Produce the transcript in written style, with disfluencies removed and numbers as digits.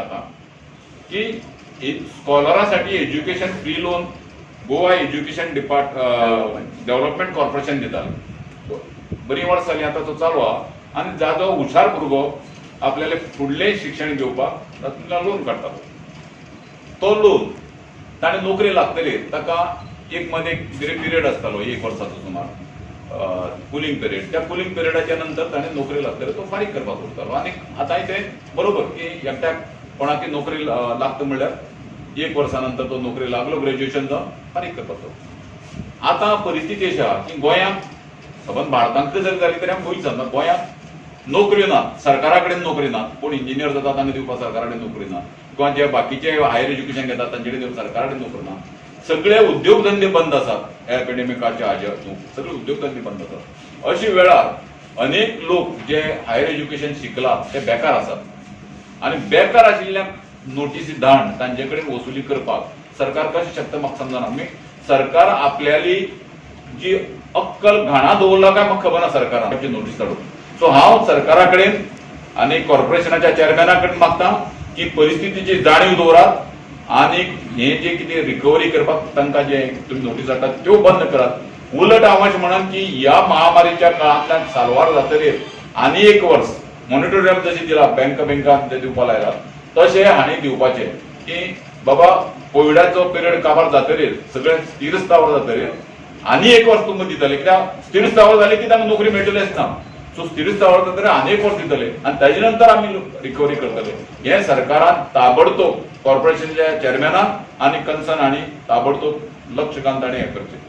आतां की स्कॉलरा साठी education free loan Goa Education Development Corporation दितालें. बरीं वर्सां जालीं आतां तो चालू आहा आनी जादो हुशार भुरगो आपल्याले फुडलें शिक्षण घेवपाक तातूंतल्यान लोन काडटालो. तो लोन ताणें नोकरी लागतली ताका एक मदें कितें पिरियड आसतालो, एक वर्साचो सुमार कुलींग पिरियड. त्या कुलींग पिरियडाच्या नंतर ताणें नोकरी लागतली तो फारीक करपाक उरतालो. आनी आतांय तें बरोबर की एकट्याक कोणाकी नोकरी लागता म्हणल्यार एक वर्सा नंतर तो नोकरी लागलो, ग्रॅज्युएशन जावन फारीक करपाचो. आतां परिस्थिती अशी आहा की गोंयांत, सबंद भारतांत जरी जाली तरी आमी गोंयच जाता, गोंयांत नोकऱ्यो ना, सरकारा कडेन नोकरी ना. कोण इंजिनियर जाता तांकां दिवपाक सरकारा कडेन नोकरी ना किंवा जे बाकीचे हायर एज्युकेशन घेतात तांचे कडेन दिवपाक सरकारा कडेन नोकरी ना. सगळे उद्योगधंदे बंद आसात. ह्या एपिडेमिकाच्या हाज्या सगळे उद्योगधंदे बंद आसात. अशे वेळार अनेक लोक जे हायर एज्युकेशन शिकला ते बेकार आसात आनी बेकार आशिल्ल्यांक नोटीसी धाडून तांचे कडेन वसुली करपाक सरकार कशें शकता, म्हाका समजना. मी सरकार आपल्याली जी अक्कल घाणा दवरला काय म्हाका खबर ना सरकारान नोटीस धाडून. सो हांव सरकारा कडेन आनी कॉर्पोरेशनाच्या चेअरमॅना कडेन मागता की परिस्थितीची जाणीव दवरात आनी हे जे कितें रिकव्हरी करपाक तांकां जे तुमी नोटीस धाडटात त्यो बंद करात. उलट हांव अशें म्हणन की ह्या महामारीच्या काळांतल्यान साल्वार जातकीर आनी एक वर्स मॉरेटोरियम जशें दिला, बँकान ते दिवपा लायला, तशें हांणी दिवपाचें की बाबा, कोविडाचो पिरियड काबार जातकीर, सगळें स्थिर स्थावर जातकीर आनी एक वर्स तुमकां दितले. कित्याक स्थिर स्थावर जाले की तांकां नोकरी मेळटलेच ना. सो स्थिर स्थावर जातकीर आनी एक वर्स दितले आनी ताजे नंतर आमी रिकव्हरी करतले. हें सरकारान ताबडतोब, कॉर्पोरेशनच्या चेअरमॅनान आनी कन्सर्न हांणी ताबडतोब लक्ष घालून ताणें हें करचें.